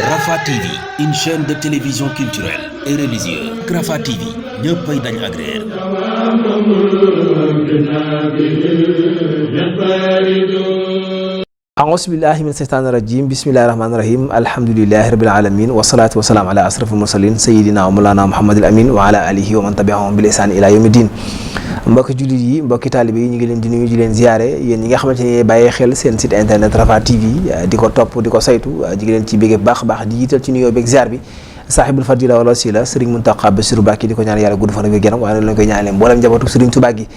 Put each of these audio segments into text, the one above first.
Rafah TV, une chaîne de télévision culturelle et religieuse. Rafah TV, ñëppay dañ agréer. A'uuzu billahi min seytaani rajim, bismillahi rahmaani rahim, alhamdulillahi rabbil alamin, wasalaatu wasalaam ala asrafil mursalin, sayidina wa mawlana muhammadil amin wa ala alihi wa man tabi'ahum bil ihsaan ila yawmi din. Mbokki jullit yi, mbokki taalibe yi, ñu ngi leen di nuyu di leen ziyaare yéen ñi nga xamante ne bàyyi xel seen site internet Rafah TV di ko topp di ko saytu di ngi leen ci bégge baax a baax di jiital ci nuyoo beeg ziar bi saaxibul fadila wala wasila Serigne Mountakha Bassirou Mbacké di ko ñaan yàlla gudd fan ak wér-gu-yaram waaye lañ koy ñaanale mboolem njabootu Serigne Touba gi.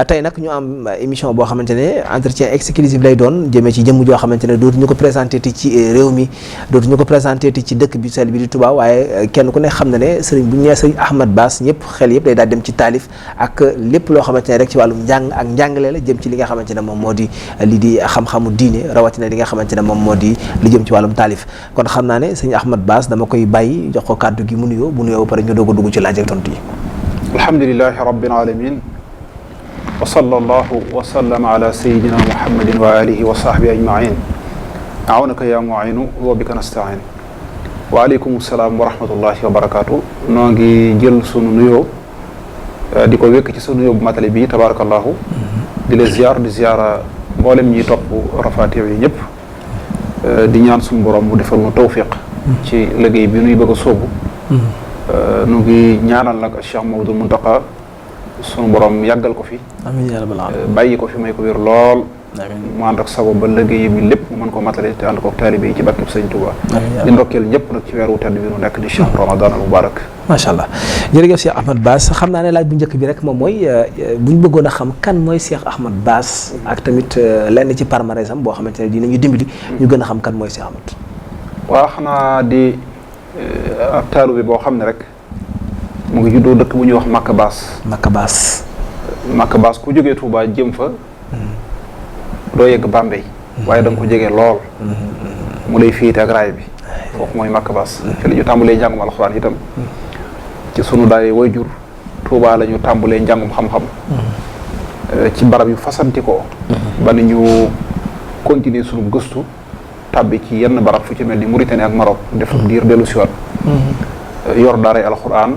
Tey nag ñu am émission boo xamante ne entretien exclusif lay doon jëmee ci jëmm joo xamante ne dootuñu ko présenté ti ci réew mi dootuñu ko présenté ti ci dëkk bi sell bi di Touba waaye kenn ku ne xam na ne Serigne bu ñu nee Serigne Ahmad Bass ñëpp xel yëpp day daal dem ci taalif ak lépp loo xamante ne rek ci wàllum njàng ak njàngale la jëm ci li nga xamante ne moom moo di li di xam-xamu diine rawatina li nga xamante ne moom moo di li jëm ci wàllum taalif kon xam naa ne Serigne Ahmad Bass dama koy bàyyi jox ko kàddu gi mu nuyoo bu nuyoo ba pare ñu doog a dugg ci laaj ak tontu yi. alhamdulilahi rabbil alamin wa sallallahu wa sallama ala sayidina muhammadin wa alihi wa sahbihi ajmain awnaka ya muinu wa bika nastain wa aleykum salaam wa rahmatullahi wa barakatuh noo ngi jël sunu nuyoo di ko wékk ci sunu nuyoo bu matale bi tabarakallahu di la ziar di ziara mboolem ñiy topp Rafah TV yi ñëpp di ñaan suñu borom mu defal mu tawfiq ci liggéey bi nuy bëgg a sóobu nu ngi ñaanal nag Cheikh Mawdul Muntaqa sunu borom yàggal ko fi amiin yaa rabbal aalamiin bàyyi ko fi may ko wér lool amiin mu ànd ak sago ba liggéey bi lépp mu mën ko matale te ànd ko taalibe yi ci barkeb Sëñ Tuuba di ndokkeel ñëpp nag ci weeru tedd bi nu nekk di Cheikh Ramadan al Mubarak macha allah jërëjëf Cheikh Ahmad Bass xam naa ne laaj bu njëkk bi rek moom mooy bu ñu bëggoon a xam kan mooy Cheikh Ahmad Bass ak tamit lenn ci palmarès am boo xamante ne dinañu dimbali ñu gën a xam kan mooy Cheikh Ahmad. waaw xanaa di ab taalu bi boo xam ne rek mu ngi juddoo dëkk bu ñuy wax Makka Bass. Makka Bass. Makka Bass ku jógee Touba jëm fa doo yegg Bambey waaye da nga ko jege lool mu lay fiite ak raay bi foofu mooy Makka Bass fi la ñu tàmbalee njàngum alxuraan itam ci sunu daay wayjur Touba la ñu tàmbalee njàngum xam-xam ci barab yu fasantikoo ba ni ñu continuer sunu gëstu tàbbi ci yenn barab fu ci mel ni Mauritanie ak Maroc def diir dellu siwaat yor daaray alxuraan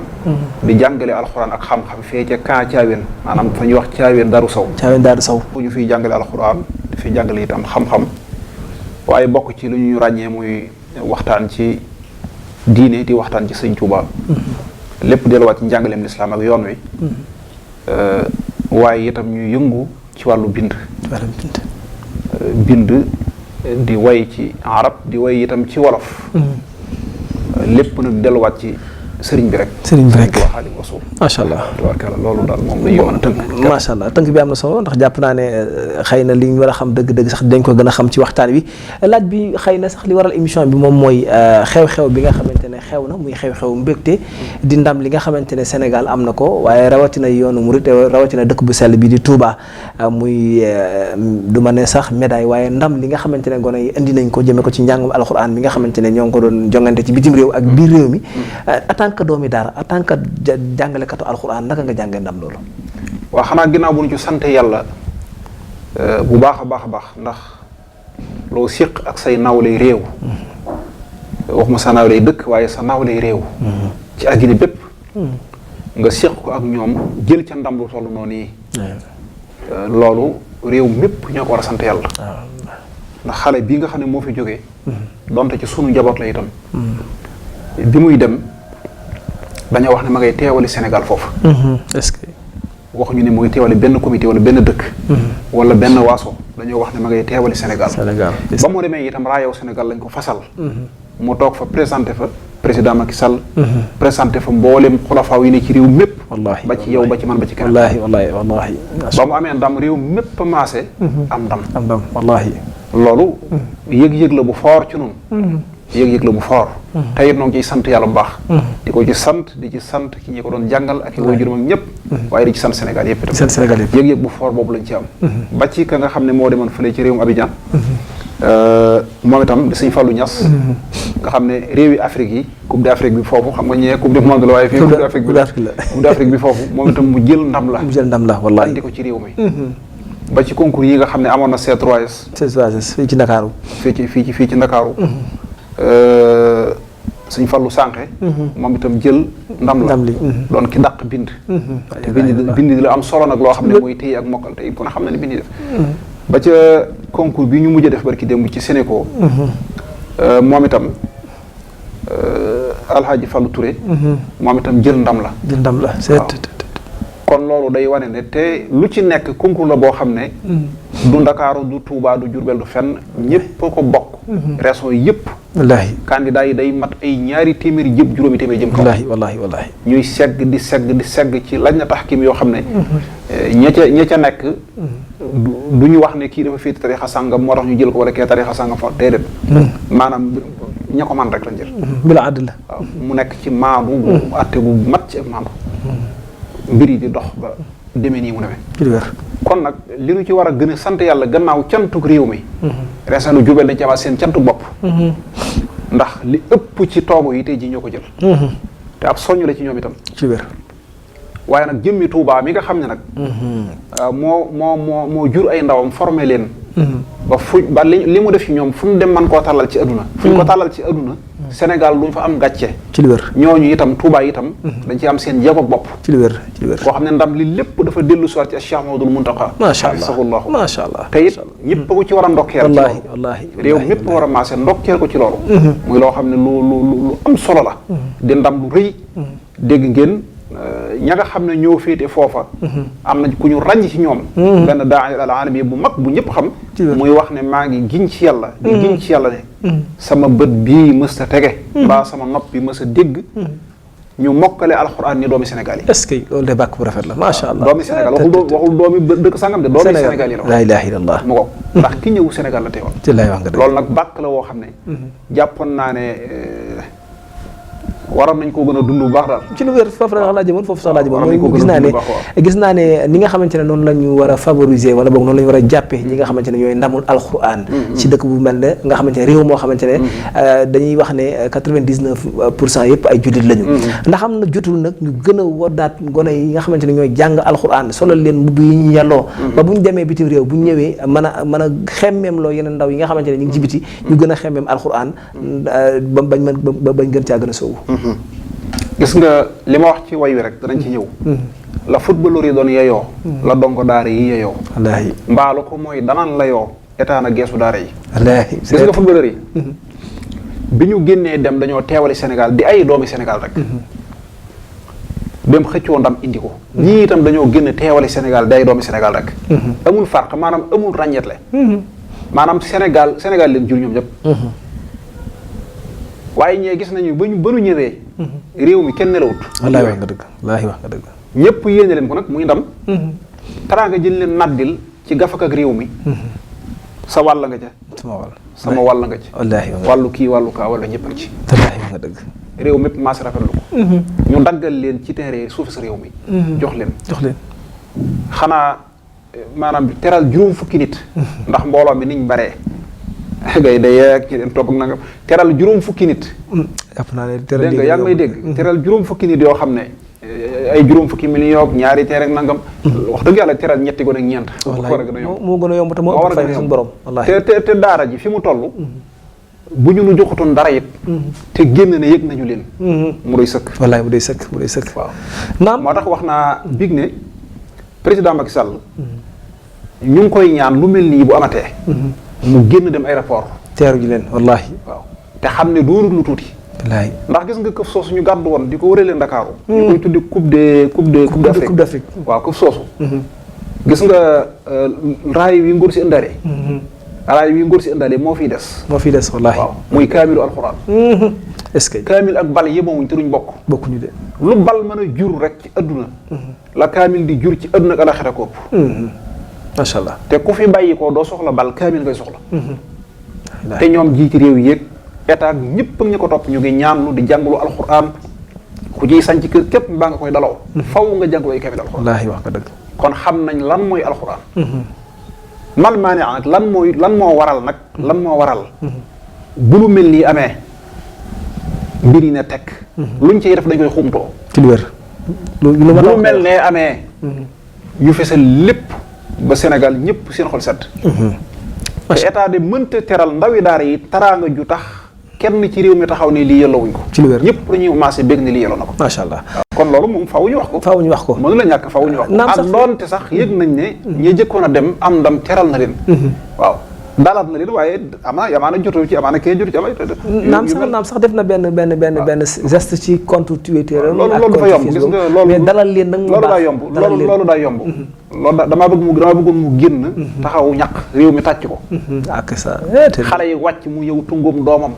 di jàngale alxuraan ak xam-xam fee ca kaa caaween maanaam fa ñuy wax caaween daaru saw fu ñu fiy jàngale alxuraan di fiy jàngale itam xam-xam waaye bokk ci lu ñu ràññee muy waxtaan ci diine di waxtaan ci Sëñ Tuuba lépp delluwaat ci njàngaleem lislaam ak yoon wi waaye itam ñu yëngu ci wàllu bind di way ci arab di way itam ci wolof lépp nag delluwaat ci sëriñ bi rek Xaadimu Rasuul macha allah tabaarkalla loolu daal moom lañu mën a tënk macha allah tënk bi am na solo ndax jàpp naa ne xëy na li ñu war a xam dëgg-dëgg sax dañ ko gën a xam ci waxtaan wi laaj bi xëy na sax li waral émission bi moom mooy xew-xew bi nga xamante ne xew na muy xew-xew mbégte di ndam li nga xamante ne Sénégal am na ko waaye rawatina yoonu murit rawatina dëkk bu sell bi di Touba muy du ma ne sax médaille waaye ndam li nga xamante ne gone yi indi nañ ko jëme ko ci njàngum alxuraan bi nga xamante ne ñoo ngi ko doon jongante ci bitim réew ak biir réew mi en tant que doomi daara en tant que jàngalekatu alxuraan naka nga jàngee ndam loolu. waaw xanaa ginnaaw bu ñu ci sant yàlla bu baax a baax a baax ndax loo séq ak say nawlay réew waxuma sa nawlay dëkk waaye sa nawlay réew ci àddina bépp nga séq ko ak ñoom jël ca ndam lu toll noonu yi loolu réew mépp ñoo ko war a sant yàlla ndax xale bii nga xam ne moo fi jógee donte ci sunu njaboot la itam bi muy dem dañoo wax ne ma ngay teewali Sénégal foofu est-ce que waxuñu ne mu ngi teewali benn comité wala benn dëkk wala benn waaso dañoo wax ne ma ngay teewali Sénégal ba mu demee itam raayaw Sénégal lañ ko fasal mu toog fa présenté fa président Macky Sall présenté fa mboolem xulafaaw yi ne ci réew mépp wallaahi ba ci yow ba ci man ba ci keneen wallaahi ba mu amee ndam réew mépp maase am ndam wallaahi loolu yëg-yëg la bu foor ci noonu yëg-yëg la bu foor te it noo ngi ciy sant yàlla bu baax di ko ci sant di ci sant ki ñi ko doon jàngal ak i waajuram ak ñëpp waaye di ci sant Sénégal yëpp itam yëg-yëg bu foor boobu lañ ci am ba ci ka nga xam ne moo demoon fële ci réewum Abidjan moom itam di Sëñ Fallou Niass nga xam ne réewi Afrique yi coupe d'Afrique bi foofu xam nga ñee coupe du monde la waaye fii coupe d'Afrique bi foofu moom itam mu jël ndam la wallahi andi ko ci réew mi ba ci concours yi nga xam ne amoon na C3S fii ci Ndakaaru fii ci Ndakaaru Sëñ Fallou Sànqe moom itam jël ndam li doon ki dàq bind te bind la am solo nag loo xam ne mooy téye ak mokkal te ku ne xam na ne bind def ba ca concours bi ñu mujj def barki démb ci Sénégal moom itam Alhaji Fallou Touré moom itam jël ndam la kon loolu day wane ne te lu ci nekk concours la boo xam ne du Ndakaaru du Touba du Diourbel du fenn ñëpp ko bokk régions yëpp wallaahi candidat yi day mat ay ñaari téeméeri jëm juróomi téeméeri jëm kaw wallaahi ñuy segg di segg ci lañ na taxkim yoo xam ne ña ca nekk du ñu wax ne kii dafa féeti tarixa sàngam moo tax ñu jël ko wala kee tarixa sàngam fa déedéet maanaam ña ko man rek lañ jël bila àdd la waaw mu nekk ci maandu gu àtte gu mat ci ak maandu mbir yi di dox ba demee nii mu demee kon nag li ñu ci war a gën a sant yàlla gannaaw cantuk réew mi région nu Diourbel dañ ci amaat seen cantuk bopp ndax li ëpp ci toogu yi tey ji ñoo ko jël te ab soññ la ci ñoom itam ci wér waaye nag jëmmi Touba mi nga xam ne nag moo jur ay ndawam formé leen ba li mu def ci ñoom fu ñu dem man koo tàllal ci aduna fu ñu ko tàllal ci aduna Sénégal duñ fa am gàcce ci li wér ñooñu itam Touba itam dañ ci am seen jéego bopp ci li wér koo xam ne ndam li lépp dafa dellu soir ci Cheikh Mamadou Muntaqa macha allah te it ñëpp ko ci war a ndokkeel wallaahi réew ñëpp war a maase ndokkeel ko ci loolu muy loo xam ne lu am solo la di ndam lu rëy dégg ngeen ña nga xam ne ñoo féete foofa am na ku ñu ràññ ci ñoom benn daai al alami bu mag bu ñëpp xam muy wax ne maa ngi giñ ci yàlla di giñ ci yàlla ne sama bët bii mës a tege mbaa sama nopp bi mës a dégg ñu mokkale alxuraan ni doomi Sénégal yi est-ce que loolu de bàkk bu rafet la macha allah doomi Sénégal waxul doomi dëkk sangam de doomi Sénégal yi la ilaha illallah mu ko ndax ki ñëw Sénégal la teewoon ci lay wax nga dëgg loolu nag bàkk la woo xam ne jàppoon naa ne waroon nañ koo gën a dund bu baax daal ci lu wér foofu la laa jëmoon foofu sax laa jëmoon mooy gis naa ne ni nga xamante ne noonu la ñu war a favoriser wala boog noonu la ñu war a jàppee ñi nga xamante ne ñooy ndamul alquran ci dëkk bu mel ne nga xamante ne réew moo xamante ne dañuy wax ne 99% yëpp ay jullit lañu ndax am na jotul nag ñu gën a woddaat gone yi nga xamante ne ñooy jàng alquran solal leen mbubb yi ñu yelloo ba bu ñu demee bitim réew bu ñu ñëwee mën a xemmeem loo yeneen ndaw yi nga xamante ne ñu ngi ci biti ñu gën a xemmeem alquran bañ gën caa gën a soowu gis nga li ma wax ci way wi rek danañ ci ñëw la footballeur yi doon yeyoo la donko daara yi yeyoo wallaahi mbaalu ko mooy danaan la yoo état na geesu daara yi wallaahi gis nga footballeur yi bi ñu génnee dem dañoo teewali Sénégal di ay doomi Sénégal rek dem xëccoo ndam indi ko ñii itam dañoo génn teewali Sénégal di ay doomi Sénégal rek amul farq maanaam amul ràññeetle maanaam Sénégal leen jur ñoom ñëpp waaye ñee gis nañu ba ñu ñëwee réew mi kenn nelawut wallaahi wax nga dëgg wallaahi wax nga dëgg ñëpp yéene leen ko nag muy ndam taraanga jël leen naddil ci gafak ak réew mi sa wàll nga ca sama wàll nga ci wallaahi wàllu kii wàllu kaa wala ñëpp a ci wallaahi wax nga dëgg réew mépp maas rafetlu ko ñu daggal leen ci terrain suuf sa réew mi jox leen xanaa maanaam teral juróom fukki nit ndax mbooloo mi niñ baree gay day yeeg ci leen topp ak nangam teral juróom fukki nit dégg nga yaa ngi may dégg teral juróom fukki nit yoo xam ne ay juróom fukki million ak ñaari teer ak nangam wax dëgg yàlla teral ñetti gone ak ñeent moo gën a yomb te moo ëpp fay suñu borom te daara ji fi mu toll bu ñu nu joxutoon dara it te génn ne yëg nañu leen mu doy sëkk wallaay mu doy sëkk waaw naam moo tax wax naa big ne président Macky Sall ñu ngi koy ñaan lu mel nii bu amatee mu génn dem aéroport teeru ji leen wallaahi waaw te xam ne dóorul lu tuuti wallaahi ndax gis nga këf soosu ñu gàddu woon di ko wëralee Ndakaaru ñu koy tuddi coupe d'Afrique waaw këf soosu gis nga raay wi ngóor si ëndale raay wi ngóor si ëndale moo fiy des wallaahi waaw muy kaamilu alxuraan est-ce que kaamil ak bal yemawuñ te duñ bokkuñu de lu bal mën a jur rek ci adduna la kaamil di jur ci adduna ak alaxira ko ëpp macha allah te ku fi bàyyi ko doo soxla bal kaamil ngay soxla te ñoom jiiti réew yéeg état ñëpp ak ñi ko topp ñu ngi ñaanlu di jàngalu alxuraan ku ciy sanc kër képp mbaa nga koy daloo faw nga jàngaloo kaamil alxuraan wallaahi wax nga dëgg kon xam nañ lan mooy alxuraan man maa ne nag lan moo waral bu lu mel nii amee mbir yi ne tekk luñ ciy def dañ koy xumtoo ci lu wér lu mel ne amee ñu fesal lépp ba Sénégal ñëpp seen xol sedd te état de mënta teral ndawi daara yi taraanga ju tax kenn ci réew mi taxaw ne lii yellowuñ ko ci lu wér ñëpp dañuy commencé bég ne lii yelloo na ko macha allah kon loolu moom faaw ñu wax ko mënu la ñàkk faaw ñu wax ko ak doonte sax yëg nañ ne ñi jëkkoon a dem am ndam teral na leen waaw daalaat na leen waaye amaana jotu ci amaana kenn jotu ci naam sax def na benn geste ci compte Twitter loolu dafa yomb gis nga loolu mais dalal leen nag loolu daa yomb loolu daa yomb loolu damaa bëggoon mu génn taxaw ñaq réew mi tàcc ko ak ça xale yi wàcc mu yow tungum doomam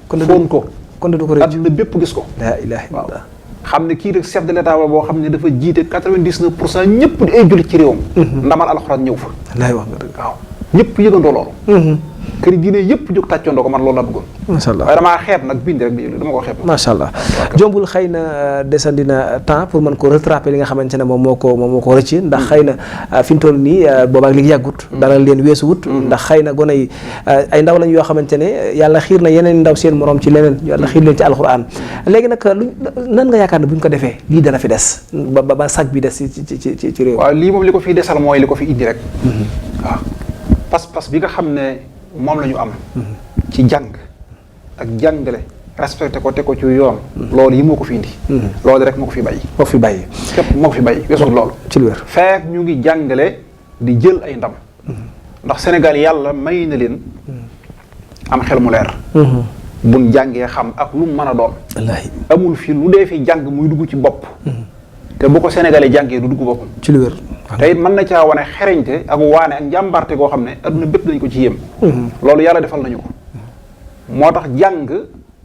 foon ko kon du ko rëcc àdduna bépp gis ko la ilaha illallah xam ne kii rek chef de l'état boo xam ne dafa jiite 99% ñëpp di ay jullit ci réewam ndamal alxuraan ñëw fa laay wax nga dëgg waaw ñëpp yëgandoo loolu kër diine yëpp jóg tàccandoo ko man loolu la bëggoon macha allah waaye damaa xeeb nag bind rek dama ko xeeb macha allah jombul xëy na desandi na temps pour mën ko rattraper li nga xamante ne moom moo ko rëcc ndax xëy na fi mu toll nii boobaak léegi yàggut dalal leen weesu wut ndax xëy na gone yi ay ndaw lañ yoo xamante ne yàlla xiir na yeneen ndaw seen morom ci leneen yàlla xiir leen ci alxuraan léegi nag nan nga yaakaar ne bu ñu ko defee lii dana fi des ba sag bi des ci réew waaw lii moom li ko fiy desal mooy li ko fi indi rek waaw pas-pas bi nga xam ne moom la ñu am ci jàng ak jàngale respecté ko te ko ci yoon loolu yi moo ko fi indi loolu rek moo ko fi bàyyi képp moo ko fi bàyyi weesul loolu ci lu wér feek ñu ngi jàngale di jël ay ndam ndax Sénégal yàlla may na leen am xel mu leer buñ jàngee xam ak lu mu mën a doon wallaahi amul fi lu dee fi jàng muy dugg ci bopp te bu ko Sénégalais jàngee du dugg boppam ci lu wér te it mën na caa wane xereñte ak waane ak njàmbarte goo xam ne adduna bépp dañ ko ci yéem loolu yàlla defal nañu ko moo tax jàng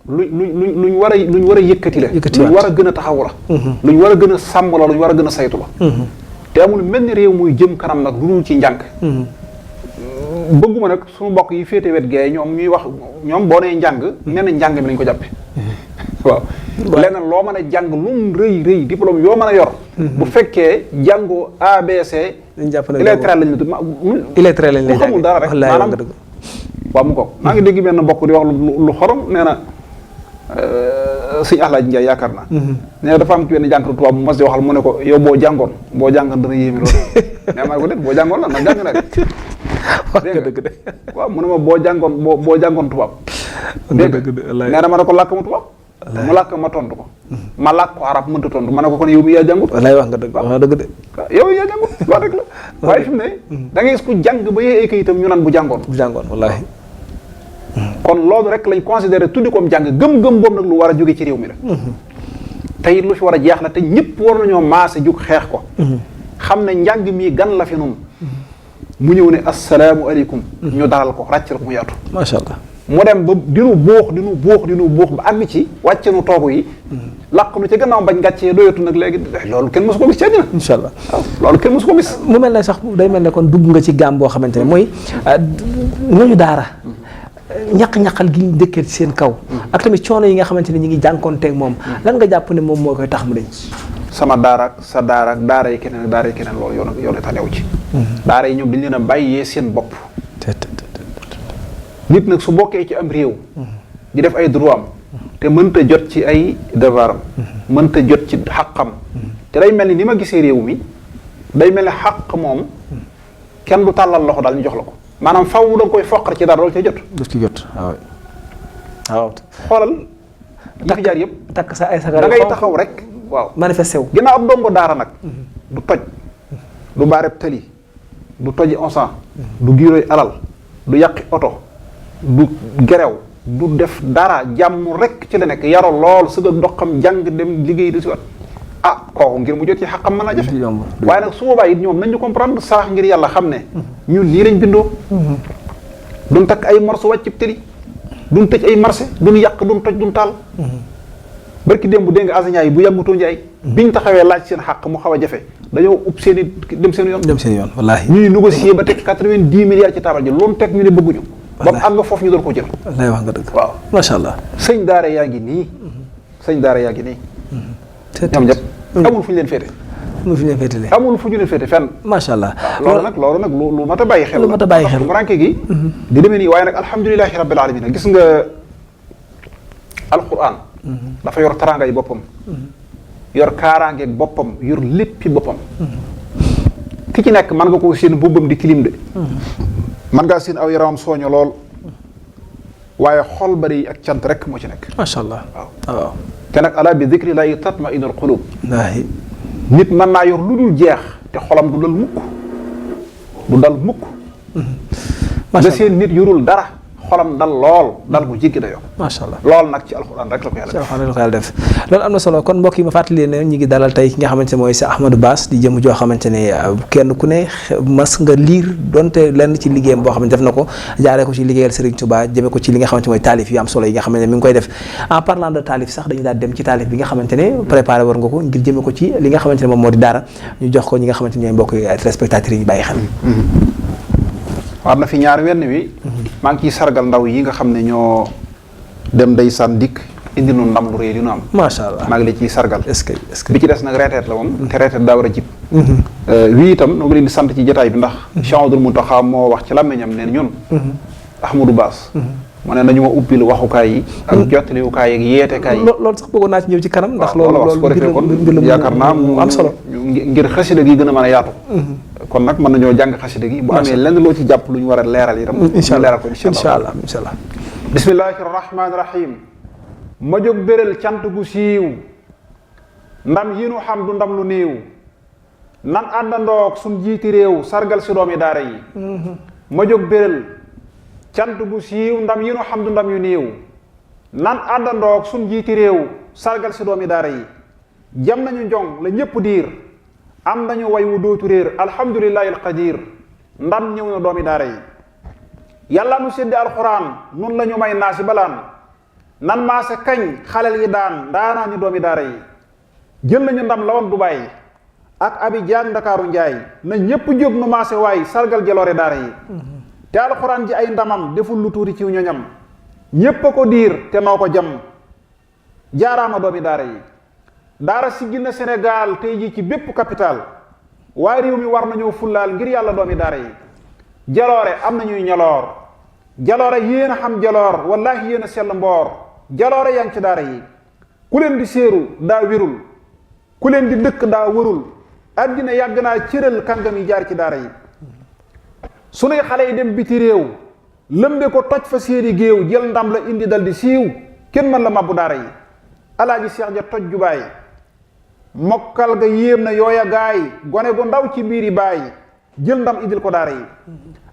luñ war a yëkkati la luñ war a gën a taxawu la luñ war a gën a sàmm la luñ war a gën a saytu la te amul mel ni réew muy jëm kanam nag lu dul ci njàng bëgguma nag suñu mbokk yi féete wet gee ñoom ñuy wax ñoom boo nee njàng nee na njàng mi lañ ko jàppe waaw leneen loo mën a jàng lu mu rëy diplôme yoo mën a yor bu fekkee jàngoo ABC illettré lañ illettré lañ ku xamul dara rek maanaam waaw mu ko maa ngi dégg benn mbokk di wax lu xorom nee na sëñ Alaaji Njaay yaakaar naa nee na dafa am ci benn jànkatu tubaab bu mas di waxal mu ne ko yow boo jàngoon dana yéeme loolu nee ma ne ko déet boo jàngoon la ndax jàng na rek dëgg de waaw mu ne ma boo jàngoon tubaab dégg nee na ma ne ko làkk ma tubaab mu làkk ma tontu ko ma làkk ko arab mënta tontu ma ne ko kon yow mi yaa jàngut wallaay wax nga dëgg wax nga dëgg de yow yaa jàngut loolu rek la waaye fi mu ne da ngay gis ku jàng ba yee ay kayitam ñu naan bu jàngoon wallaahi kon loolu rek lañ considéré tuddi comme jàng gëm-gëm boobu nag lu war a jóge ci réew mi la tey lu fi war a jeex la te ñëpp war nañoo maase jug xeex ko xam ne njàng mii gan la fi noonu mu ñëw ne assalaamu aleykum ñu dalal ko ràcc rek mu yaatu macha allah mu dem ba dinu buux ba àgg ci wàcce nu toogu yi làq nu ci gannaaw bañ gàccee doyatu nag léegi loolu kenn mosu ko gis ci àddina incha allah waaw loolu kenn mosu ko gis mu mel ne sax day mel ne kon dugg nga ci gaam boo xamante ne mooy ñooñu daara ñaq-ñaqal gi ñu dëkkee ci seen kaw ak tamit coono yi nga xamante ne ñi ngi jànkoonteeg moom lan nga jàpp ne moom moo koy tax mu deñ sama daara ak sa daara ak daara yi keneen ak daara yi keneen loolu yoon état newu ci daara yi ñoom dañ leen a bàyyee seen bopp nit nag su bokkee ci am réew di def ay droit am te mënta jot ci ay devoir am mënta jot ci xaqam te day mel ni ma gisee réew mi day mel ni xaq moom kenn du tàllal loxo daal ñu jox la ko maanaam faw da nga koy foqar ci dara loolu cay jot daf ci jot waaw xoolal yi fi jaar yëpp takk sa ay sagar da ngay taxaw rek waaw manifesté wu ginnaaw ab ndongo daara nag du toj du baareb tali du toji onsan du giiroy alal du yàqi oto du gerew du def dara jàmm rek ci la nekk yaro lool sëg ak doxam jàng dem liggéey di si wat kooku ngir mu jot ci xaqam mën naa jafe waaye nag su boobaa it ñoom nañ ñu comprendre sarax ngir yàlla xam ne ñun nii lañ bindoo duñ takk ay morceau wàccib tëli duñ tëj ay marché duñ yàq duñ toj duñ taal barki démb dégg nga enseignant yi bu yàggutoo njaay biñ taxawee laaj seen xaq mu xaw a jafe dañoo ub seen i dem seen yoon wallaahi ñuy négocier ba teg 90 milliards ci taabal ji loolu teg ñu ne bëgguñu ba mu àgg foofu ñu doon ko jël wallaay wax nga dëgg waaw macha allah sëñ daara yaa ngi nii ñoom ñëpp amul fu ñu leen féete amul fu ñu leen féete fenn macha allah loolu nag lu mat a bàyyi xel lu mat a bàyyi xel mu ranke gi di demee nii waaye nag alhamdulilahi rabbil alamin gis nga alquran dafa yor taraangay boppam yor kaaraangeeg boppam yor léppi boppam ki ci nekk mën nga ko seen bubbam di tilim de mën ngaa seen aw yaramam sooño lool waaye xol bari ak cant rek moo ci nekk macha allah waaw te nag ala bi dikri laahi tatma'innul qulub wallaahi nit mën naa yor lu dul jeex te xolam du dal mukk nga seen nit yorul dara xolam dal lool dal bu jéggi dayoo macha allah lool nag ci alxuraan rek la ko yàlla def loolu am na solo kon mbokk yi ma fàttali leen ne ñu ngi dalal tey ki nga xamante ne mooy si Ahmadou Bass di jëm joo xamante ne kenn ku ne mas nga liir donte lenn ci liggéeyam boo xam ne def na ko jaaree ko ci liggéeyal Serigne Touba jëme ko ci li nga xamante mooy taalif yu am solo yi nga xamante ne mi ngi koy def en parlant de taalif sax dañu daal dem ci taalif bi nga xamante ne préparé war nga ko ngir jëme ko ci li nga xamante ne moom moo di daara ñu jox ko ñi nga xamante ne ñooy mbokk téléspectateurs yi ñu bàyyi xel am na fi ñaar wenn wi maa ngi ciy sargal ndaw yi nga xam ne ñoo dem ndeysaan dikk indi nu ndam lu rëy li nu am macha allah maa ngi leen ciy sargal est-ce que bi ci des nag reeteet la moom te reeteet daa war a jib wii itam noo ngi leen di sant ci jotaay bi ndax Cheikh Abdoul Mountakha moo wax ci làmmiñam neen ñun Ahmadou Bass mu ne nañu ma ubbil waxukaay yi ak jottaliwukaay ak yeetekaay yi loolu sax bëggoon naa ci ñëw ci kanam ndax loolu su ko defee kon yaakaar naa mu am solo ngir xasida gi gën a mën a yaatu kon nag mën nañoo jàng xasida gi bu amee lenn loo ci jàpp lu ñu war a leeral itam ñu leeral ko incha allah bismillahi rahmaani rahim ma jóg béral cant gu siiw ndam yi nu xam du ndam lu néew nan àndandoog suñ jiiti réew sargal si doomi daara yi ma jóg béral cant gu siiw ndam yi nu xam du ndam yu néew nan àndandoog suñ jiiti réew sargal si doomi daara yi jam nañu njong la ñépp diir am nañu way wu dootu réer alhamdulillahi alqadir ndam ñëw na doomi daara yi yàlla nu séddi alxuraan nun la ñu may naasi balaan nan maase kañ xalel yi daan daanaa ñu doomi daara yi jël nañu ndam la woon Dubaay ak Abidjan Ndakaaru Njaay na ñépp jóg nu maase waay sargal jaloore daara yi te alxuraan ji ay ndamam deful lu tuuti ci ñoñam ñépp a ko diir te noo ko jam jaaraama doomi daara yi daara si gina Sénégal tey ji ci bépp capital waaye réew mi war nañoo fullaal ngir yàlla doomi daara yi jaloore am nañuy ñaloor jaloore yéen a xam jaloor wallaahi yéen a sell mboor jaloore yaa ngi ci daara yi ku leen di séeru daa wirul ku leen di dëkk daa wërul àddina yàgg naa cëral kàngam yi jaar ci daara yi sunuy xale yi dem biti réew lëmbe ko toj fa séeri géew jël ndam la indi dal di siiw kenn mën la mabbu daara yi alaaji Seex ja toj jubaay mokkal ga yéem na yooya gaay gone gu ndaw ci biiri baay jël ndam indil ko daara yi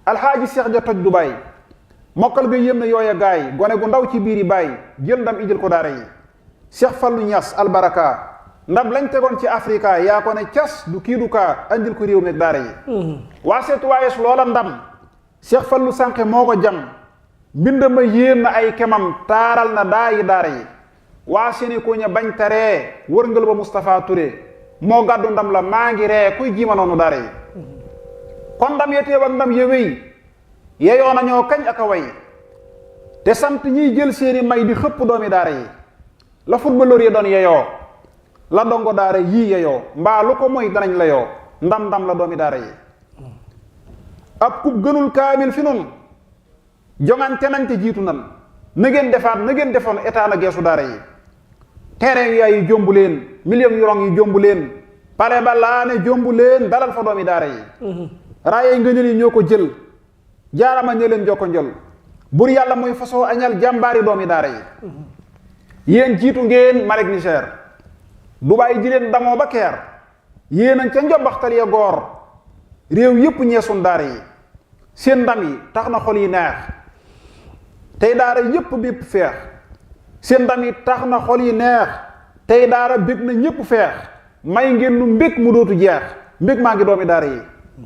alxaaji Seex ja toj Dubaay mokkal ga yéem na yooya gaay gone gu ndaw ci biiri baay jël ndam indil ko daara yi Seex Fallu Ñas albaraka ndam lañ tegoon ci Afrika yaa ko ne cas du kii du kaa andil ko réew meeg daara yi waa seetuwaayes loola ndam Seex Fallu Sànqe moo ko jam mbind ma yéem na ay kemam taaral na daayi daara yi waa seeni ko ña bañ taree wërngal ba Moustapha Touré moo gàddu ndam la maa ngi ree kuy jiima noonu daara yi kon ndam ya teew ak ndam ya wéy yeyoo nañoo kañ ak a way te sant ñiy jël seeni may di xëpp doomi daara yi la footballeur yi doon yeyoo la dongo daara yii yeyoo mbaa lu ko moy danañ la yoo ndam la doomi daara yi ab kub gënul kaamil fi nun jongante nañ te jiitu nan na ngeen defaat na ngeen defoon état na geesu daara yi terrain yu yaay yi jombu leen million yu rong yi jombu leen pale ba laane jombu leen dalal fa doomi daara yi raayay ngëneel yi ñoo ko jël jaarama ñe leen jokko njël bur yàlla mooy fasoo añal jàmbaari doomi daara yi yéen jiitu ngeen Malek Niger Dubaay ji leen damoo ba keer yéenañ ca njombaxtal ya goor réew yépp ñeesun daara yi seen ndam yi tax na xol yi neex tey daara yépp bépp feex seen ndam yi tax na xol yi neex tey daara bég na ñépp feex may ngeen nu mbég mu dootu jeex mbég maa ngi doomi daara yi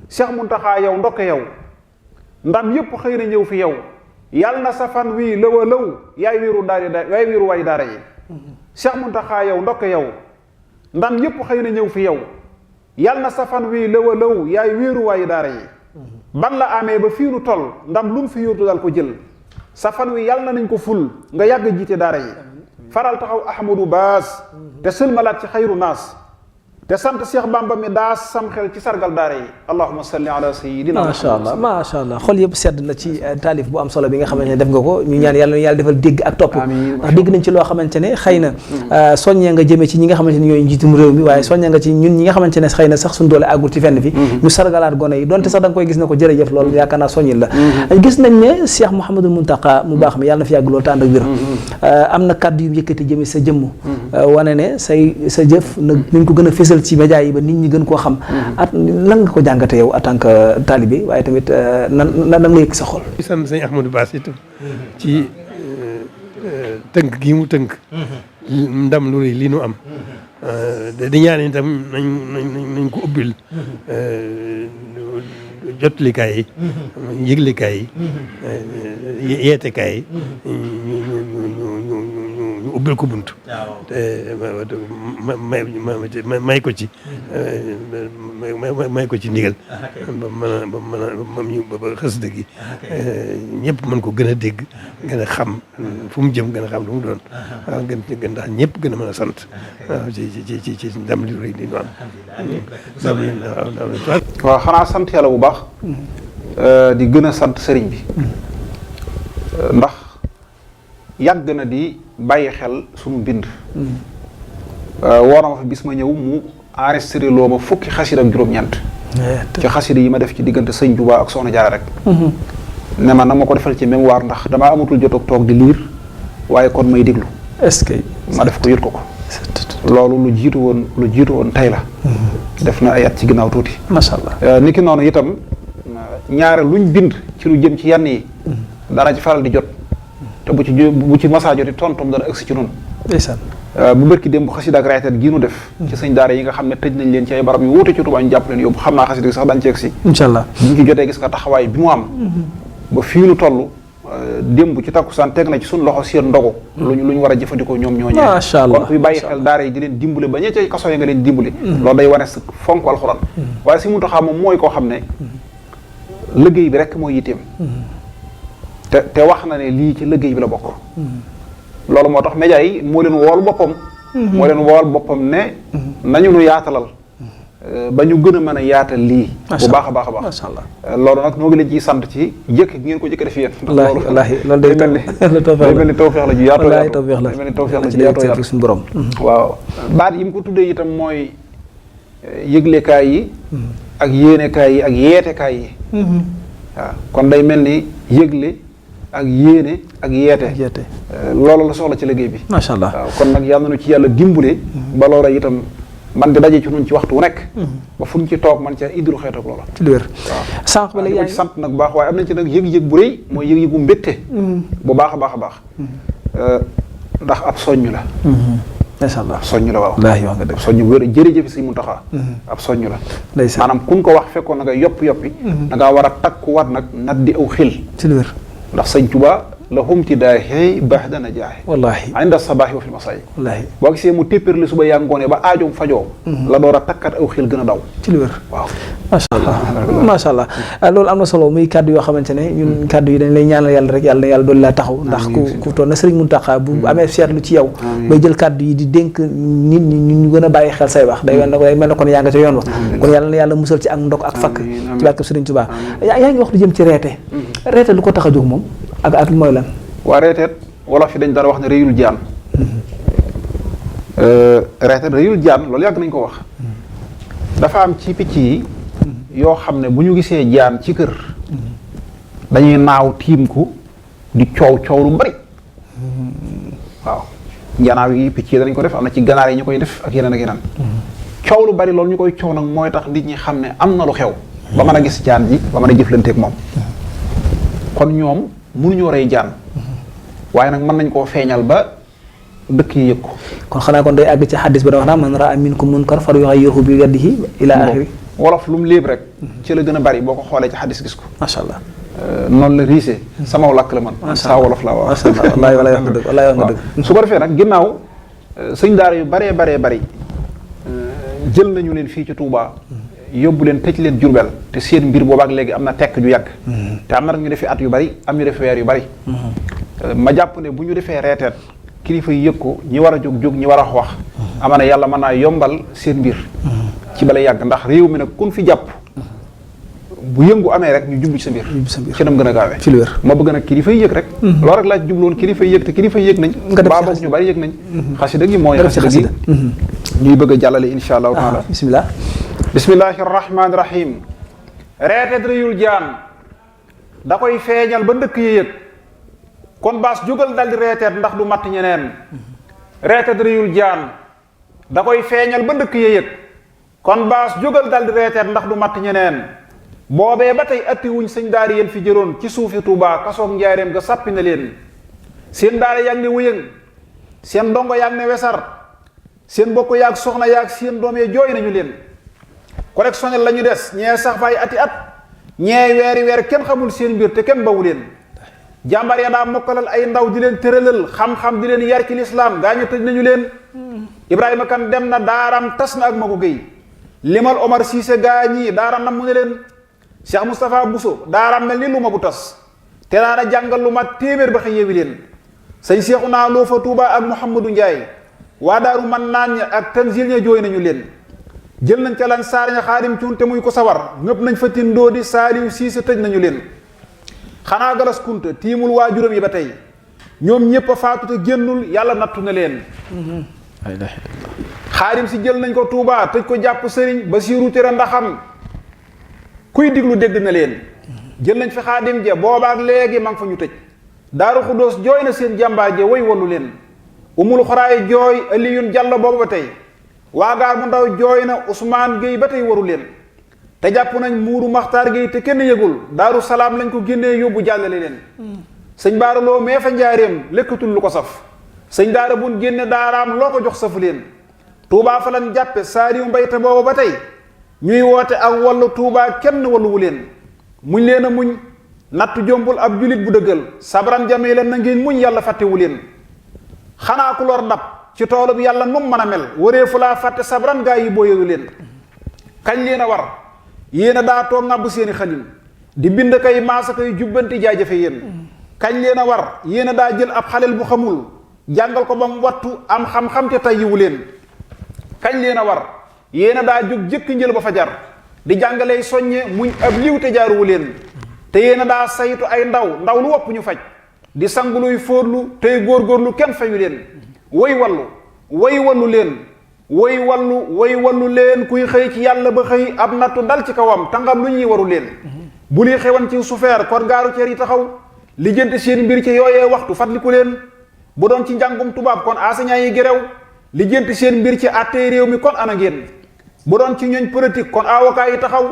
Seex Muntaxaa yow ndokke yow ndam yépp xëy na ñëw fi yow yàlla na sa fan wii lëw a lëw yaay wiiru way daara yi Seex Muntaxaa yow ndokke yow ndam yépp xëy na ñëw fi yow yàlla na sa fan wii lëw a lëw yaay wiiru way daara yi ban la amee ba fii nu tol ndam lu mu fi yóotu dal ko jël sa fan wi yàlla nañ ko ful nga yàgg jiite daara yi faral taxaw Ahmadou Bass te sëlmalaat ci xayru naas te sant Cheikh Bamba mi daa sam xel ci sargal daara yi allahumma salli ala sayyidina macha allah xol yëpp sedd na ci taalif bu am solo bi nga xamante ne def nga ko ñu ñaan yàlla defal dégg ak topp ndax dégg nañ ci loo xamante ne xëy na soññee nga jëmee ci ñi nga xamante ne ñooy njiitum réew mi waaye soññee nga ci ñun ñi nga xamante ne xëy na sax suñu doole àggul ci fenn fi ñu sargalaat gone yi donte sax da nga koy gis na ko jërëjëf loolu yaakaar naa soññil la gis nañ ne Cheikh Mouhamadou Mountakha mu baax mi yàlla na fi yàgg loolu te ànd ak wér am na kàddu yu yëkkati jëmee sa jëmm wane ne sa jëf nañ ko gën a fésal ci média yi ba nit ñi gën koo xam at lan nga ko jàngate yow en tant que talibé waaye tamit nan nga yëg sa xol. di sant sëñ Ahmadou Bass itam ci tënk gi mu tënk ndam lu rëy li nu am di ñaan itam nañ ko ubbil jotlikaay yi yëglikaay yi yeetekaay yi ñu ubbil ko bunt may ko ci may ko ci ndigal ba xasida gi ñëpp mën ko gën a dégg gën a xam fu mu jëm gën a xam lu mu doon waaw gën ndax ñëpp gën a mën a sant waaw ci ndam li rëy li ñu am waaw xanaa sant yàlla bu baax di gën a sant sëriñ bi ndax yàgg na di bàyyi xel suñu bind woo na ma fa bis ma ñëw mu enregistré loo ma fukki xasida ak juróom-ñeent ci xasida yi ma def ci diggante sëñ Touba ak Soxna Jaara rek ne ma nag ma ko defal ci mémoire ndax damaa amatul jot ak toog di liir waaye kon may déglu est-ce que ma def ko yët ko loolu lu jiitu woon tey la def na ay at ci ginnaaw tuuti macha allah ni ki noonu itam ñaare luñ bind ci lu jëm ci yenn yi dana ci faral di jot te bu ci masaa joti tontom dana agsi ci noonu ndeysaan bu bërki démb bu xasida ak raytet gii nu def ci sëñ daara yi nga xam ne tëj nañ leen ci ay barab yu wuute ci Tuubaa ñu jàpp leen yóbbu xam naa xasida gi sax dañ ci agsi incha allah buñ ci jotee gis nga taxawaay bi mu am ba fii nu toll démb ci takkusaan teg na ci suñ loxo seen ndogu lu ñu war a jëfandikoo ñoom ñooñee macha allah kon kuy bàyyi xel daara yi di leen dimbale ba ñee ca kaso yi nga leen dimbale loolu day wane sa fonk alxuraan waaye si Muntaxa moom mooy koo xam ne liggéey bi rek mooy yitteem te wax na ne lii ci liggéey bi la bokk loolu moo tax média yi moo leen wool boppam ne nañu nu yaatalal ba ñu gën a mën a yaatal lii bu baax a baax a baax macha allah loolu nag noo ngi leen ciy sant ci jëkk gi ngeen ko jëkk def yéen wallaahi loolu day mel ni tawfeex la ju yaatoo yaatoo tawfeex la day mel ni tawfeex la ju yaatoo yaatoo suñu borom waaw baat yi mu ko tuddee itam mooy yëglekaay yi ak yéenekaay yi ak yeetekaay yi waaw kon day mel ni yëgle ak yéene ak yeete loolu la soxla ci liggéey bi macha allah waaw kon nag yàlla nañu ci yàlla dimbule ba loola itam man di daje ci ñun ci waxtu wu nekk ba fu ñu ci toog man ca indilu xeet ak loola ci lu wér waaw sànq ba léegi ko ci sant nag baax waaye am nañ ci nag yëg-yëg bu rëy mooy yëg-yëgu mbégte bu baax a baax a baax ndax ab soññ la macha allah ab soññ la waaw wallaahi wax nga dëgg soññ wér jërëjëf si Muntaxa ab soññ la ndeysaan maanaam kun ko wax fekkoon na nga yoppi da ngaa war a takkuwaat nag nat di aw xil ci lu wér ndax sëñ Tuubaa la humtidaahi ba'da najaahi wallaahi inda sabaahi wa fil masaayi wallaahi boo gisee mu téppéerli suba yaa ngoone ba aajoom fajoo la door a takkat aw xil gën a daw ci lu wér waaw macha allah macha allah loolu am na solo muy kàddu yoo xamante ne ñun kàddu yi dañ lay ñaanal yàlla rek yàlla na yàlla doon laa taxaw ndax ku toll na Sëriñ Muntaxa bu amee seetlu ci yow bay jël kàddu yi di dénk nit ñi ñu gën a bàyyi xel say wax day mel na kon yaa nga ca yoon wa kon yàlla na yàlla musal ci ak ndok ak fakk ci barke Sëriñ Tuubaa yaa ngi wax lu jëm ci reete lu ko tax a jóg moom ak mooy lan waa reeteet wala fi dañ daan wax ne réyul jaan reeteet réyul jaan loolu yàgg nañ ko wax dafa am ci picc yi yoo xam ne bu ñu gisee jaan ci kër dañuy naaw tiim ko di coow lu bari waaw njanaaw yi picc yi danañ ko def am na ci ganaar yi ñu koy def ak yeneen ak yeneen coow lu bari loolu ñu koy coow nag mooy tax nit ñi xam ne am na lu xew ba mën a gis jaan ji ba mën a jëflanteeg moom kon ñoom mënuñoo rey jaan waaye nag mën nañ koo feeñal ba dëkk yi yëg ko kon xanaa kon day àgg ci xaddis ba da wax naa man raa minkum munkar falyughayyirhu bi yadihi ila axiri wolof lu mu léeb rek ci la gën a bari boo ko xoolee ci xaddis gis ko macha allah noonu la riise sama làkk la man saa wolof laa wax wallaahi wax nga dëgg wallaahi wax nga dëgg su ko defee nag ginnaaw sëñ daara yu baree bari jël nañu leen fii ci Touba yóbbu leen tëj leen Jurbel te seen mbir boobaak léegi am na tekk ju yàgg te am na nag ñu defee at yu bari am ñu defee weer yu bari ma jàpp ne bu ñu defee reeteet kilifa yi yëg ko ñi war a jóg ñi war a wax amaana yàlla mën naa yombal seen mbir ci bala yàgg ndax réew mi nag kun fi jàpp bu yëngu amee rek ñu jublu ci sa mbir ci nam gën a gaawee ci lu wér ma bëgg nag kilifa yi yëg rek loolu rek laa ci jubloon kilifa yi yëg te kilifa yi yëg nañ baa boog ñu bari yëg nañ xasida gi mooy xasida gi ñuy bëgg a jàllale insha allahu taala bismillah bismillahi rahmaani rahim reetet réyul jaan da koy feeñal ba ndëkk yi yëg kon baas jógal daldi reeteet ndax du matt ñeneen reetet réyul jaan da koy feeñal ba ndëkk yi yëg kon baas jógal daldi reeteet ndax du matt ñeneen boobee ba tey atti wuñ sëñ daara yéen fi jëroon ci suufi Tuubaa kasoog njaareem ga sàppi na leen seen daara yaag ne wëyëng seen ndongo yaag ne wesar seen bokk yaag soxna yaag seen doom ya jooy nañu leen collectionnel la ñu des ñee sax fay ati at ñee weeri weer kenn xamul seen mbir te kenn bawu leen jàmbar ya daa mokkalal ay ndaw di leen tëralal xam-xam di leen yar ci lislaam gaa ñu tëj nañu leen Ibrahima kan dem na daaram tas na ak Magu Géy limal Omar Cissé gaa ñii daaram nam mu ne leen Cheikh Moustapha Bousso daaram mel ni lu ma bu tas te daana jàngal lu mat téeméer ba xëy yeewi leen sëñ Seexu naa loo fa Touba ak Mouhamadou Ndiaye waa daaru man naan ña ak Tanzil ña jooy nañu leen jël nañ ca lan saar ña Xaadim Cuun te muy ko sawar ñëpp nañ fa tindoo di Saaliw Siise tëj nañu leen xanaa Galas Kunta tiimul waajuram yi ba tey ñoom ñëpp a faatu te génnul yàlla nattu na leen Xaadim si jël nañ ko Touba tëj ko jàpp sëriñ Basiiru Tere ndaxam kuy diglu dégg na leen jël nañ fi Xaadim ja boobaak léegi ma ngi fa ñu tëj Daaru Xuddoos jooy na seen jàmbaar ja way wallu leen Umul Xuraay jooy Aliyun Jàllo boobu ba tey waagaar mu ndaw jooy na Ousmane Gueye ba tey waru leen te jàpp nañ Muuru Maxtaar Gueye te kenn yëgul Daaru Salaam lañ ko génnee yóbbu jàllale leen sëñ Baara Loo mee fa njaareem lekkatul lu ko saf sëñ Daara bun génne daaraam loo ko jox safu leen Tuubaa fa lan jàppe Saaliw Mbay te boobu ba tey ñuy woote ak wallu Tuubaa kenn walluwu leen muñ leen a muñ nattu jombul ab julit bu dëggal sabran jamee leen na ngeen muñ yàlla fàttewu leen xanaa ku lor ndab ci toolub yàlla num mën a mel waree fu laa fàtte sabran gaa yi booyewu leen kañ leen a war yéen a daa toog ngàbb seeni xalim di bind kay maasa kay jubbanti jaajëfe yéen kañ leen a war yéen a daa jël ab xalel bu xamul jàngal ko ba mu wattu am xam-xam te tayyiwu leen kañ leen a war yéen a daa jóg jëkk njël ba fajar di jàngaley soññe muñ ab liw te jaaruwu leen te yéen a daa saytu ay ndaw lu wopp ñu faj di sanguluy fóorlu tey góorgóorlu kenn fayu leen woy wallu leen woy wallu leen kuy xëy ci yàlla ba xëy ab nattu dal ci kawam tangam lu ñuy waru leen bu li xewan ci sufeer kon gaaru ceer yi taxaw lijjanti seen mbir ci yooyee waxtu fàttaliku leen bu doon ci njàngum tubaab kon enseignant yi gerew lijjanti seen mbir ci àttee réew mi kon ana ngeen bu doon ci ñooñ politique kon avocat yi taxaw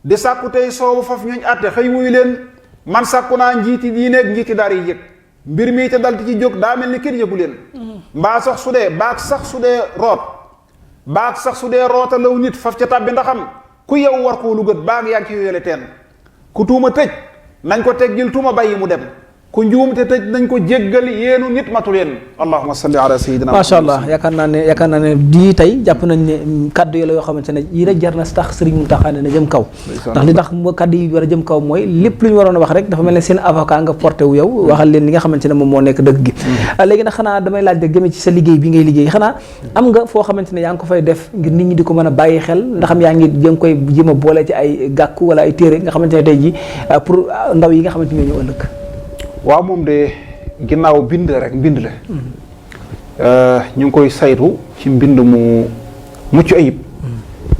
di sàkku tey soobu faf ñooñ àtte xëy wuyu leen man sàkku naa njiiti diineeg njiiti daar yi yëg mbir mii te dalti ci jóg daa mel ni kenn yëgu leen mbaa sax su dee baag sax su dee roota law nit faf ca tàbbi ndaxam ku yow war koo lu gët baag yaa ngi ci yooyale teen ku tuuma tëj nañ ko teggil tuuma bàyyi mu dem ku njuum te tëj nañ ko jéggal yéenu nit matu leen allahumma salli ala sayyidina macha allah yaakaar naa ne di tey jàpp nañ ne kaddu yi la yoo xamante ne yi rek jar na tax Sëriñ Muntaxa ne jëm kaw ndax li tax kaddu yi war a jëm kaw mooy lépp lu ñu waroon a wax rek dafa mel ne seen avocat nga porté wu yow waxal leen li nga xamante ne moom moo nekk dëgg gi léegi nag xanaa damay laaj rek jëmee ci sa liggéey bi ngay liggéey xanaa am nga foo xamante ne yaa ngi ko fay def ngir nit ñi di ko mën a bàyyi xel ndax am yaa ngi jëm koy jéem a boole ci ay gàkku wala ay téere nga xamante ne tey ji pour ndaw yi nga xamante ne ñoo ñëw ëllëg waaw moom de ginnaaw bind la ñu ngi koy saytu ci mbind mu mucc ayib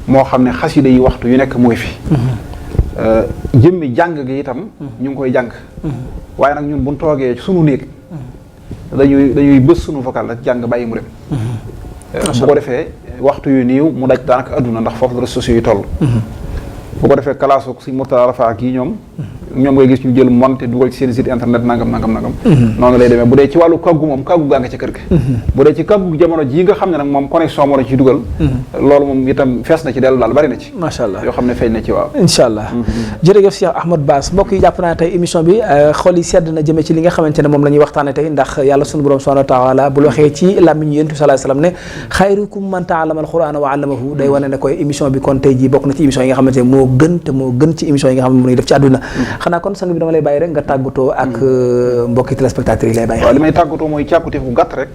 moo xam ne xasida yi waxtu yu nekk mooy fi jëmmi jàng gi itam ñu ngi koy jàng waaye nag ñun buñ toogee sunu néeg dañuy bës sunu vocal rek jàng bàyyi mu dem bu ko defee waxtu yu niiw mu daj daanaka adduna ndax foofu la réseaux sociaux yi toll bu ko defee kalaasu si Murtala Rafa ak yi ñoom ngay gis ñu jël monté dugal ci seen site internet nangam noonu lay demee bu dee ci wàllu kàggu moom kàggu gaa nga ca kër ga bu dee ci kàggu jamono ji nga xam ne nag moom connexion moo la ci dugal loolu moom itam fees na ci dellu daal bari na ci macha allah yoo xam ne feeñ na ci waaw incha allah jërëjëf Cheikh Ahmad Bass mbokk yi jàpp naa tey émission bi xol yi sedd na jëmee ci li nga xamante ne moom la ñuy waxtaane tey ndax yàlla sunu borom subhanahu wa taala bu waxee ci làmmiñu Yonent bi sallallahu alayhi wasallam ne xayrukum man ta'allama al-Qur'ana wa 'allamahu day wane ne koy émission bi kon tey ji bokk na ci émission yi nga xamante ne moo gën ci émission yi nga xam ne mu ngi def ci àdduna xanaa kon sang bi dama lay bàyyi rek nga tàggatoo ak mbokki téléspectateurs yi lay bàyyi waaw li may tàggatoo mooy càkkutéef bu gàtt rek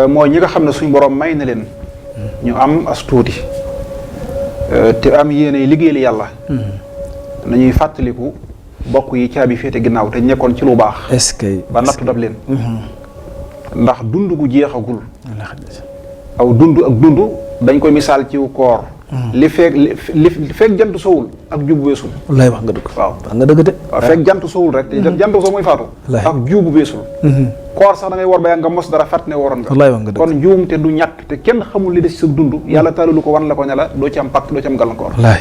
mooy ñi nga xam ne suñ borom may na leen ñu am as tuuti te am yéene liggéeyal yàlla nañuy fàttaliku bokk yi caabi féete ginnaaw te nekkoon ci lu baax est-ce que ba nattu dab leen ndax dund gu jeexagul aw dund ak dund dañ koy misaal ci koor li feeg jant sowul ak juubu weesul wallaay wax nga dëgg waaw wax nga dëgg de waaw feeg jant sowul rek te jant sow mooy faatu ak juubu weesul koor sax da ngay war ba yaa nga mos dara fàtt ne waroon nga wallaay wax nga dëgg kon njuum te du ñàkk te kenn xamul li des ci sa dund yàlla taalalu ko wan la ko ne la doo ci am pacte doo ci am gàllankoor wallaay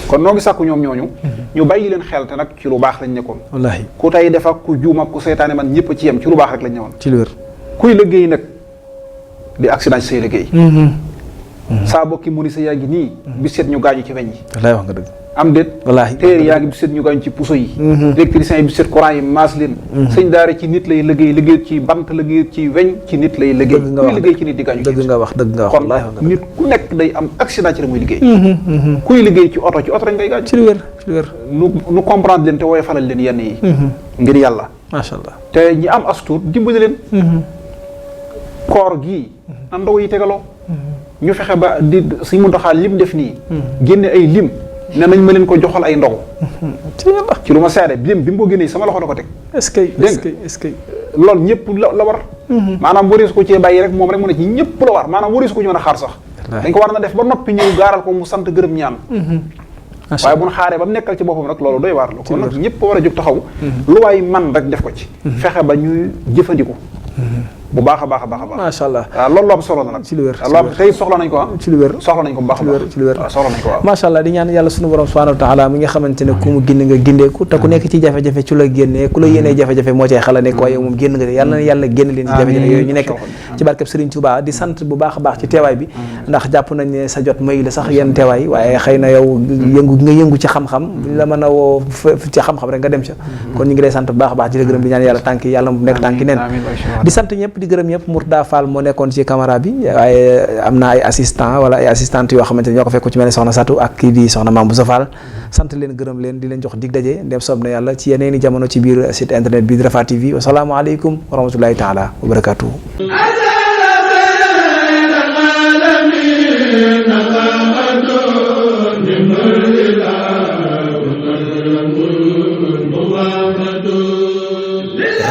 kon noo ngi sàkku ñoom ñooñu ñu bàyyi leen xel te nag ci lu baax lañ nekkoon wallaay ku tey def ak ku juum ak ku seytaane man ñëpp ci yem ci lu baax rek lañ ñëwoon ci lu wér kuy liggéey nag di accident ci say liggéey saa bokki mu ni sa yaa ngi nii bi seet ñu gaañu ci weñ yi wallaay wax nga dëgg am déet wallaahi téer yaa ngi bi seet ñu gaañu ci puso yi électricien yi bi seet courant yi maas leen sëñ daara ci nit lay liggéey ci bant liggéey ci weñ ci nit lay liggéey kuy liggéey ci nit di gaañu dëgg nga wax kon nit ku nekk day am accident ci la muy liggéey kuy liggéey ci oto lañ ngay gaañu ci lu wér ci lu wér nu comprendre leen te wooye falal leen yenn yi ngir yàlla macha allah te ñi am astuut dimbali leen koor gii na ndaw yi tegaloo ñu fexe ba di suñ Muntaxa lim def nii génne ay lim ne nañ ma leen ko joxal ay ndogu ci lu ma seede lim bi mu ko génnee sama loxo la ko teg est-ce que est-ce que loolu ñëpp la war maanaam wareesu ko cee bàyyi rek moom rek mu ne ci ñëpp la war maanaam wareesu ko ñu mën a xaar sax dañ ko war na def ba noppi ñëw gaaral ko mu sant gërëm ñaan waaye bu ñu xaaree ba mu nekkal ci boppam rek loolu doy waar la kon nag ñëpp war a jóg taxaw lu waay man rek def ko ci fexe ba ñuy jëfandiku bu baax a baax a baax a baax macha allah waaw loolu lu am solo la nag ci lu wér loolu tey soxla nañ ko ci lu wér soxla nañ ko bu baax a baax ci lu wér soxla nañ ko waaw macha allah di ñaan yàlla sunu borom subhanahu wa taala mi nga xamante ne ku mu gindi nga gindeeku te ku nekk ci jafe-jafe ci la génnee ku la yéenee jafe-jafe moo cay xala nekk waaye moom génn nga de yàlla na yàlla génn leen ci jafe-jafe yooyu ñu nekk ci barkeb Serigne Touba di sant bu baax a baax ci teewaay bi ndax jàpp nañ ne sa jot may la sax yenn teewaay waaye xëy na yow yëngu ci xam-xam buñ la mën a woo ci xam-xam rek nga dem ca kon ñu ngi lay sant bu baax a baax di la gërëm di ñaan yàlla tànk yàlla mu nekk tànki neen di sant ñëpp di gërëm ñëpp Mourtada Fall moo nekkoon ci caméra bi waaye am na ay assistant wala ay assistante yoo xamante ne ñoo ko fekk ci mel ne soxna Satou ak kii di soxna Mame Boussa Fall sant leen gërëm leen di leen jox dig daje ndem soob na yàlla ci yeneeni jamono ci biir site internet bi di Rafah TV wasalaamu aleykum wa rahmatullahi taala wa barakatuhu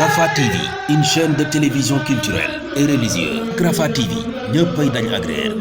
Rafah TV, une chaîne de télévision culturelle et religieuse. Rafah TV, ñëppay dañ agréer